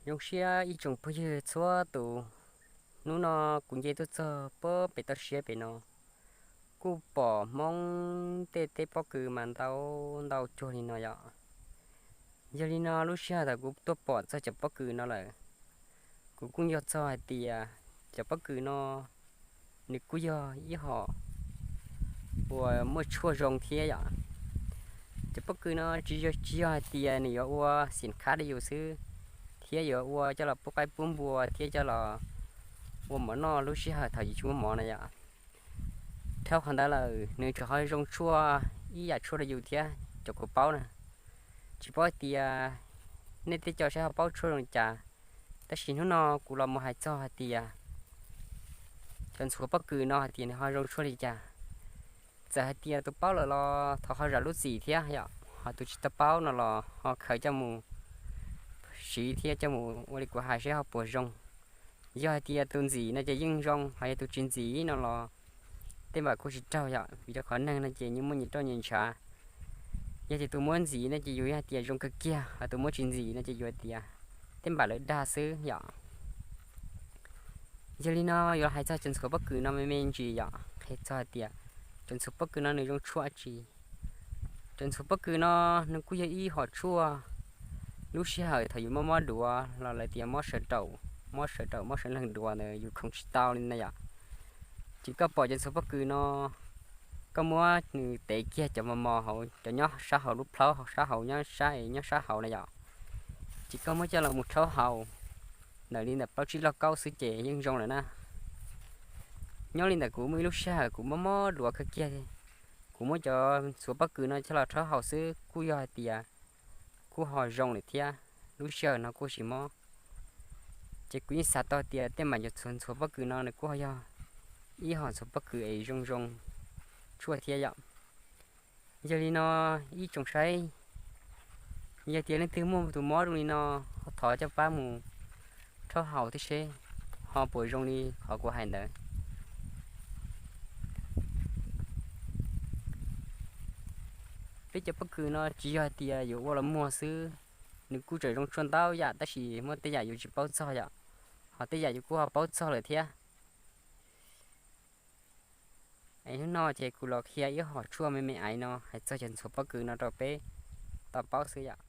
Zoo siab ib tsoom phooj ywg txhua tus, hnub no kuv nce tuaj txog puag pem toj siab pem no, kuj pom Hmoob tej teb pob kws mas ntau ntau cuag li no yom. Yog li no lub sij hawm thaum kuv tuaj pom txog cov pob kws no lawm, kuv kuj nco txog hais tias cov pob kws no nws kuj yog ib hom uas muaj tshuaj zoo thiab yom. Cov pob kws no tsis yog, tsis yog hais tias nws yuav ua xim khab rau yus xwb, thiab yuav ua coj los pub qaib pub npua thiab coj los ua mov noj lub sij hawm thaum yus tsis muaj mov na yom. Dhau qhov ntawd lawm nws tseem ho zoo tshuaj ib yam tshuaj rau yus thiab cov kuv paub na. Tsis paub hais tias nej tej co saib ho paub tshuaj zoo li cas, tab sis hnub no kuv los mus hais txog hais tias cov ntxhuav pob kws no hais tias nws ho zoo tshuaj li cas. Txawm hais tias tus paub lawm los thov ho zam lub txim thiab yom, ho tus tsis tau paub no los ho khaws coj mus siv thiab coj mus ua li kuv hais seb ho puas zoo. Yog hais tias tus ntxim no ces yeej zoo, ho yog tus tsis ntxim no los tej npam kuj tsis raug yom, vim rau qhov neeg no ces nyias muaj nyias roj nyias ntshav. Yog tias tus muab ntxim no ces yus hais tias zoo kawg kiag, ho tus muab tsis ntxim no ces yus hais tias tej npam lawv dag xwb yom. Yog li no yuav hais txog cov ntxhuav pob kws no me me ntsis yom, qhia txog hais tias cov ntxhuav pob kws no nws zoo tshuaj dab tsi. Cov ntxhuav pob kws no nws kuj yog ib hom tshuaj, lub sij hawm thaum yus mob mob duav los lawv tias mob sawv raum, mob sawv raum mob sawv leeg duav ntawd yus khoom tsis tau li na yom. Ces koj pom cov ntxhuav pob kws no, koj muab nws tev kiag cov mos mos hauv, cov nyob sab hauv lub plhaub sab hauv, nyob sab es nyob sab hauv na yom, ces koj muab coj los mus rhaub haus ntawm li ntawm plaub tsib lauj kaub xwb ces yeej zoo lawm na. Nyob li ntawm kuv muaj ib lub sij hawm kuv mob mob duav kawg kiag, kuv muab cov ntxhuav pob kws no coj los rhaub haus xwb kuj yog hais tias kuj ho zoo lawm thiab, lub sij hawm no kuj tsis mob. Ces kuv yeej xav tau tias tej npam cov ntxhuav pob kws no nws kuj yog ib hom ntxhuav pob kws es zoo zoo tshuaj thiab yom. Yog li no ib tsoom saib, yog tias leej twg muaj tus mob zoo li no, ho thov coj pab mus rhaub haus thiab seb ho puas zoo li qhov kuv hais ntawd. Peb cov pob kws no tsis yog hais tias yuav ua los muag xwb, nws kuj tseem zoo tshuaj ntau yam tab sis muaj tej yam yus tsis paub txog yom, ho tej yam yus kuj ho paub txog lawm thiab. Es hnub no ces kuv los qhia ib hom tshuaj me me aiv no hais txog cov ntxhuav pob kws no rau peb tau paub xwb yom.